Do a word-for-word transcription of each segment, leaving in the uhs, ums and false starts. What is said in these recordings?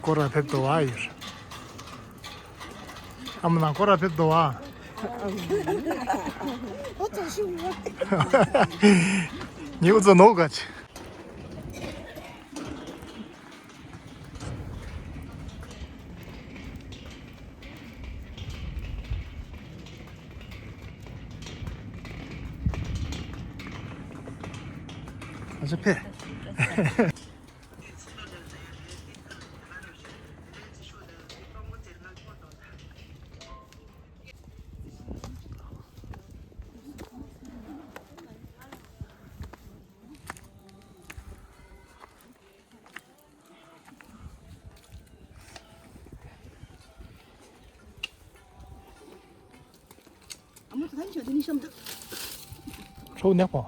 སྐོར་ར་ཕེབས་དོ་བ་ཡོད། ཨ་མ་ན་སྐོར་ར་ཕེབས་དོ་བ། ཉིའུ་ཙོ་ནོ་ག་ཆེ། ཨ་ཅེ་ཕེ། ཁྲོ་ནག་པོ།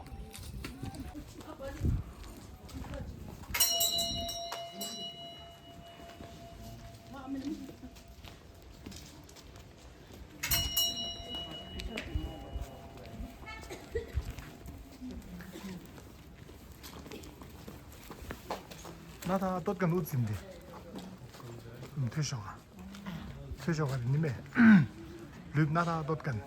ན་ད་ཏོད་ཀན་ཨུ་ཙིན་དེ། ཐོས་ཤོག་ག་ཐོས་ཤོག་ག་ནི་མེ། ལུས་ན་ད་ཏོད་ཀན།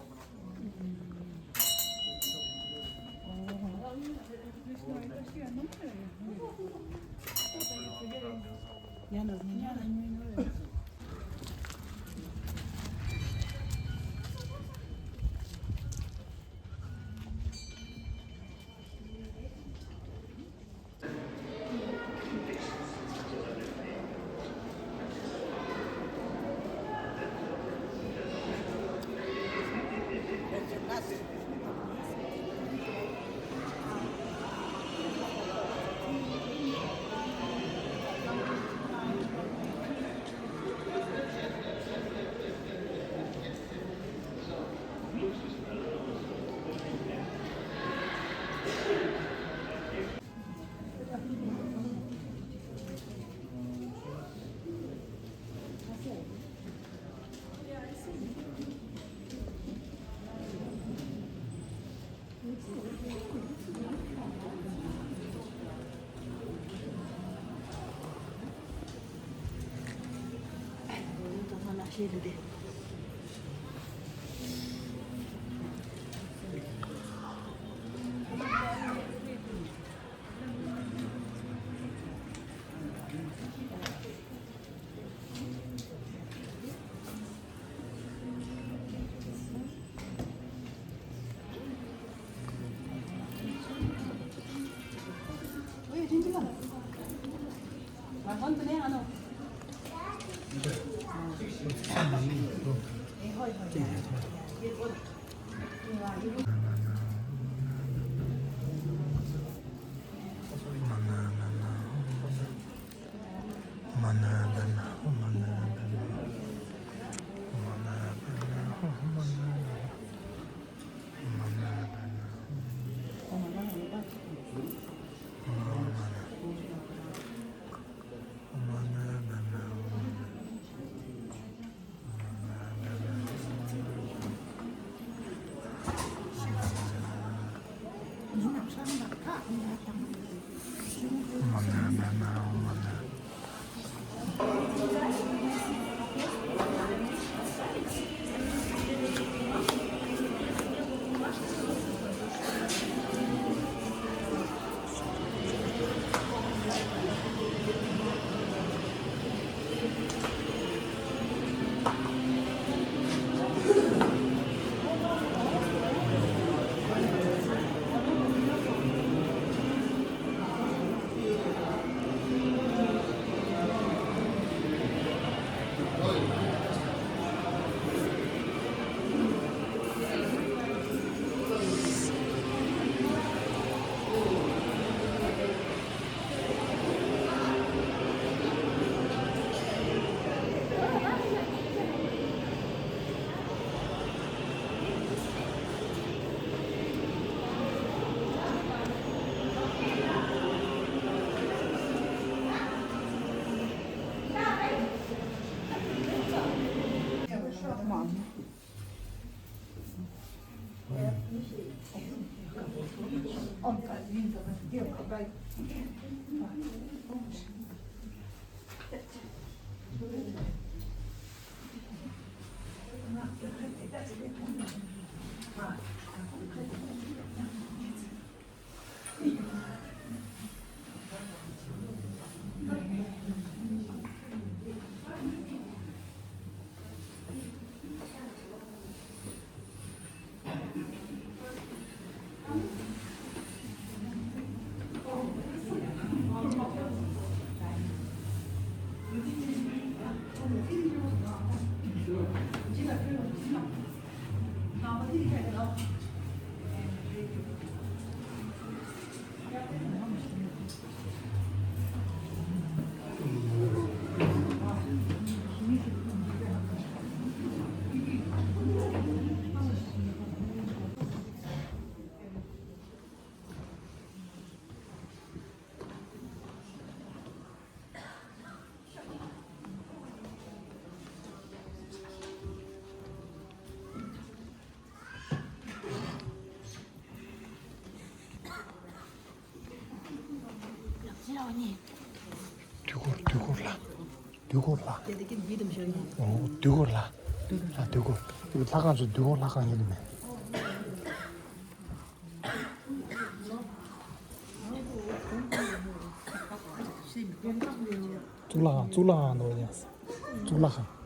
དུས་འཁོར་དུས་འཁོར་ལ། དུས་འཁོར་ལ། ཨོ་དུས་འཁོར་ལ། ལ་དུས་འཁོར། དུས་འཁོར་ལྷ་ཁང་ཚོ་དུས་འཁོར་ལྷ་ཁང་ཡིན་ནི་མེད། གཙུག་ལག་ཁང་གཙུག་ལག་ཁང་འདུག་ཡ། གཙུག་ལག་ཁང་།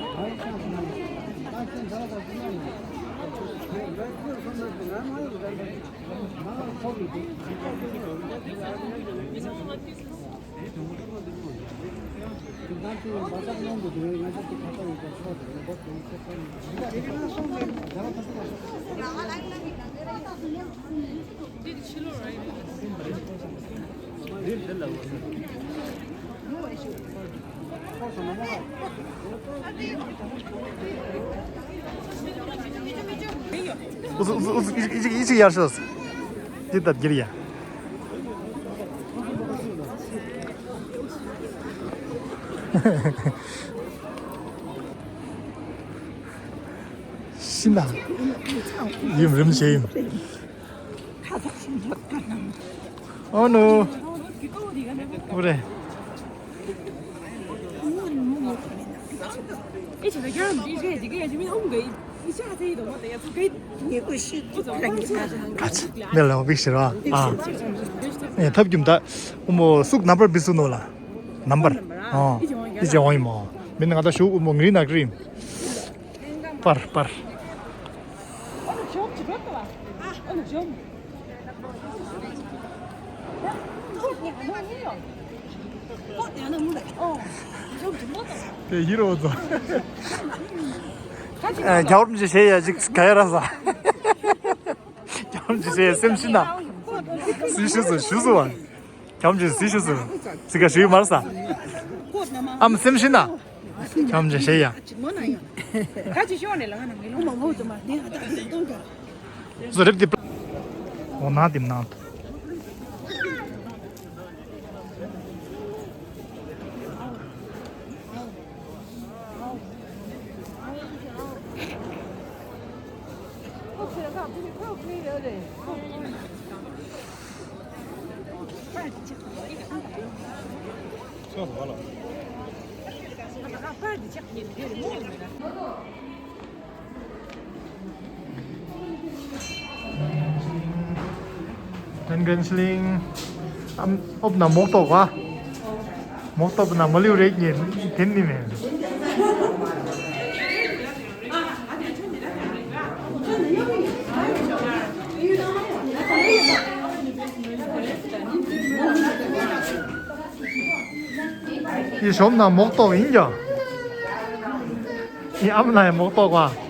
ཨུ་ཚུགས་ཨུ་ཚུགས་ཨུ་ཚུགས་ཨུ་ཚུགས་ཨུ་ཚུགས་ཨུ་ཚུགས་ཡར་ཤོག་འདི་ལྟར་གྱུར་ཡ། ཤི་ན། ཡིན་རིམ་བྱེད་ཡིན། ཨོ་ནོ། ཨོ་རེད། ཨ་ཙི། ནེ་ལ་བིག་ཤི་ར། ཨ། ཨེ་ཐབས་ཀྱིས་ད། ཨོ་མོ་སུག་ནམ་པར་བི་སུ་ནོ་ལ། ནམ་པར། ཨོ། ཨི་ཅེ་འོང་ཡིན་མོ། མིན་ན་ང་ད་ཞུགས་ཨོ་མོ་ངི་རི་ན་ཀི་རིམ། པར་པར། དེ་ཡིར་འོ་ཙོ། རྒྱ་བོར་མི་ཞེ་ཡ་ཅིག་ག་ཡ་ར་ས། རྒྱ་བོར་མི་ཞེ་ཡ་སེམས་ཤི་ན། སུས་ཞུ་སུ་ཞུ་སུ་བ། རྒྱ་བོར་མི་སུས་ཞུ་སུ། ཙི་ག་ཞུ་ཡི་མར་ས། ཨམ་སེམས་ཤི་ན། ཁྱམ་ཅན་ཤེས་ཡ། ཁ་ཅིག་ཤོག་ནས་ལ་ང་ནང་མི་ལོང་། ཨོ་ན་དེ་མ་ཏོང་ཀ། བཟོ་རེབ་དེ། འོ་ན་དེ་མ་ནང་དུ། Tengen Schling. Am, ob na mokto wa. Mokto na maliu rek ni, ten ni me. ཡི་ཤོམ་ན་མོག་ཏོག་ཡིན་ཀྱང་། ཡི་ཨམ་ན་ཡང་མོག་ཏོག་པ།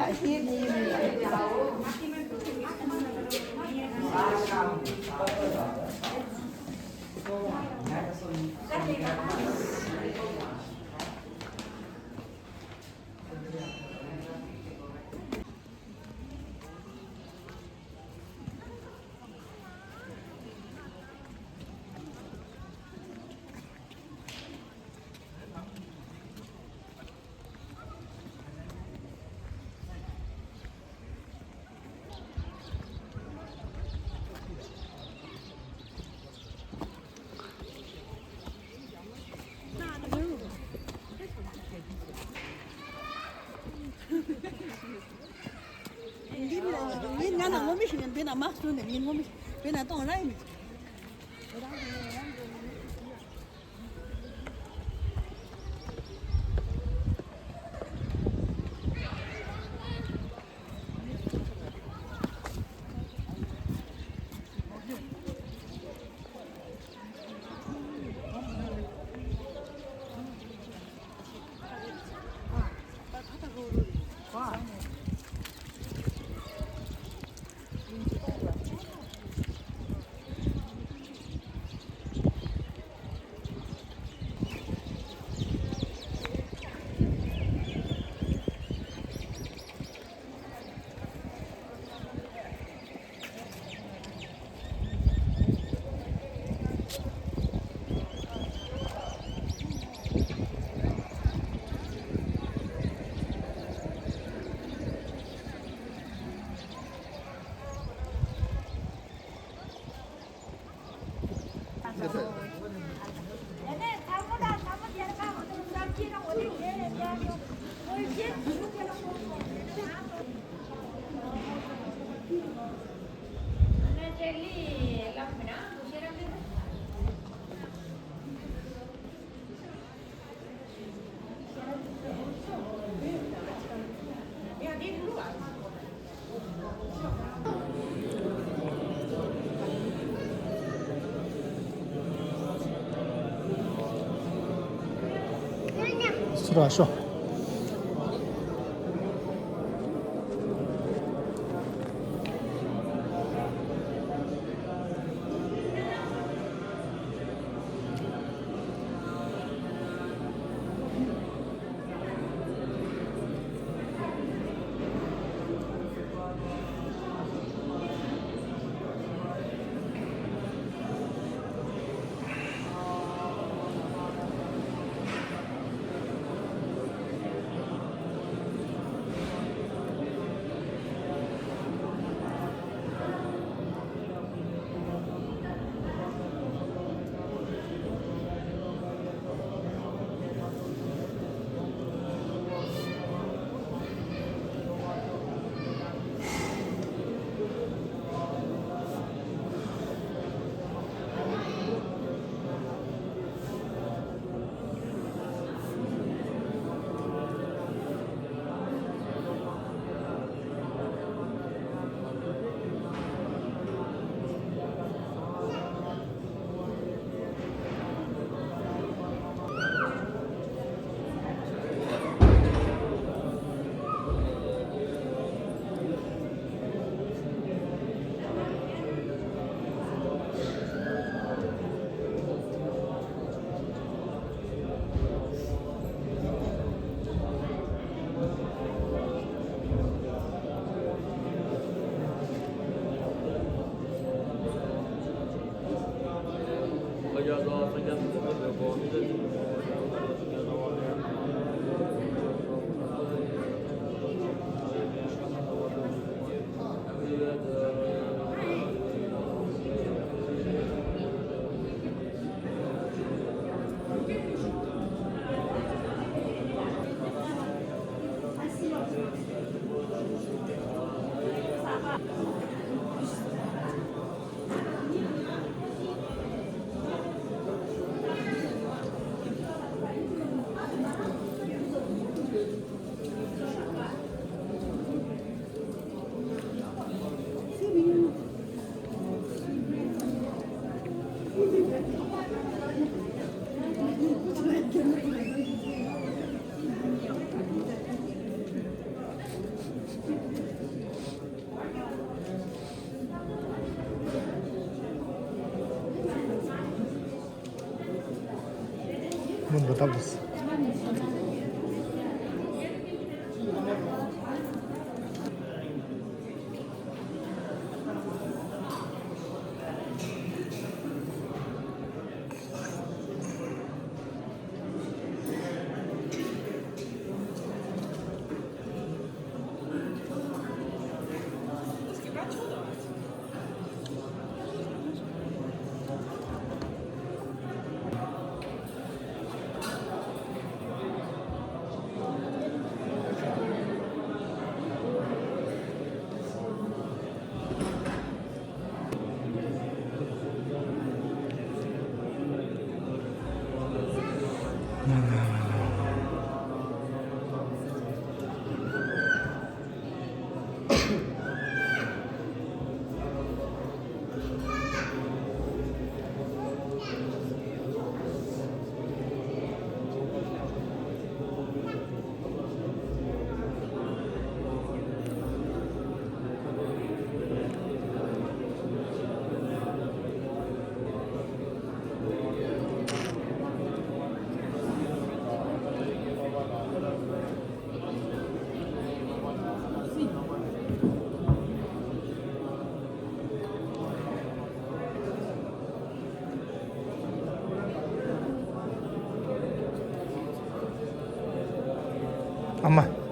འདི་མི་ལ་ཡོད་དོ། ངས་ང་ན་ངོ་མི་ཤེས་ནས་འབེན་ན་མ་སོང་ནས་ངས་ངོ་མི་ཤེས། འབེན་ན་གཏོང་ར་ཡིན། སུ་ར་ཤོ། མུ་མཐུད་བཏབ་དང་། ཨ་མ།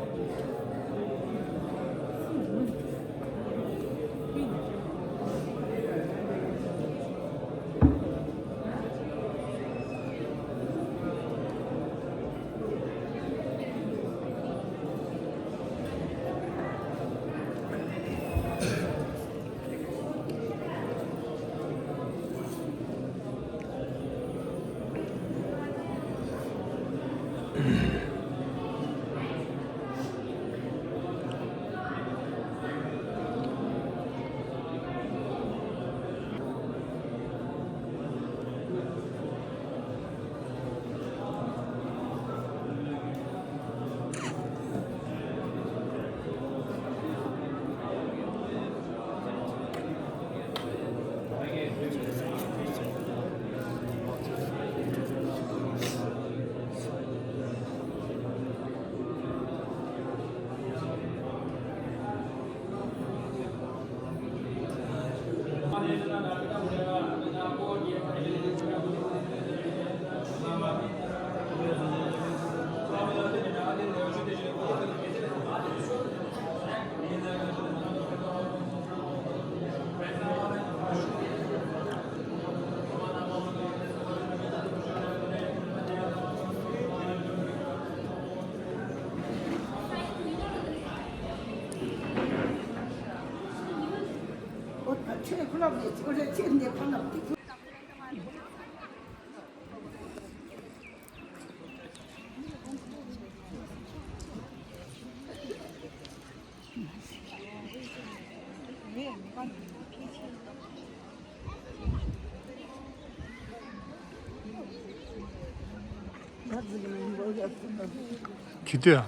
ཁྱི་ལྟོས་ཨ་མ།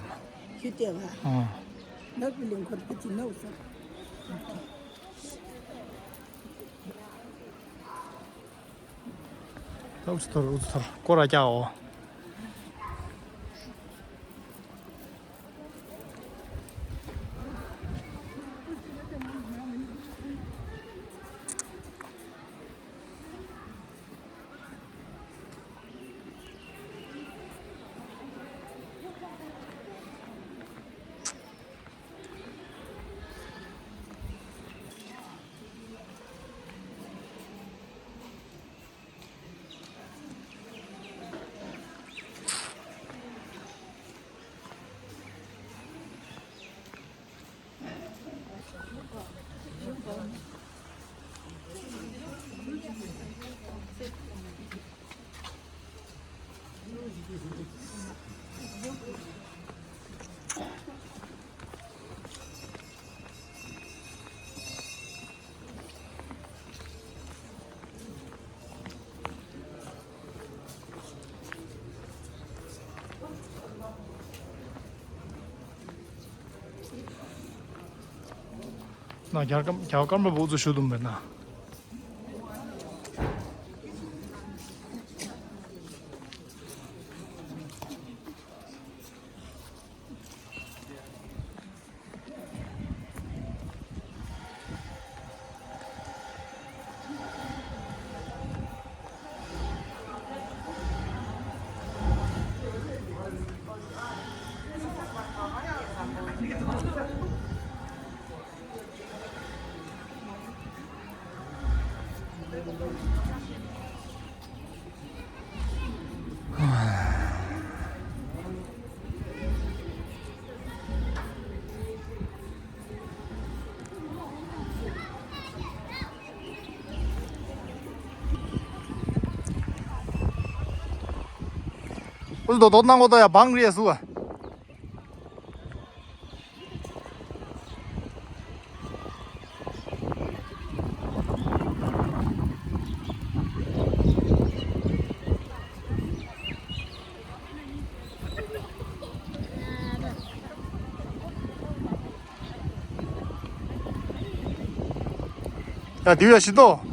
ཁྱི་ལྟོས་ཨ། ནག་པི་ལིང་ཁོར་ཁྱི་ཅི་ནོག་སོང་། ད་འུ་ཚོ་ཐོར་འུ་ཚོ་ཐོར་སྐོར་ར་རྒྱག་འོ། རྒྱ་གར་རྒྱ་གར་སྐར་མ་བོ་ཚོ་ཞུ་དུམ་པས་ན། ཨུ་ཟུ་དོ་དོ་ནང་གོ་ད་ཡ་བང་རེ་སུ་ཨ། ཡ་དེ་ཡ་ཤི་ཏོ།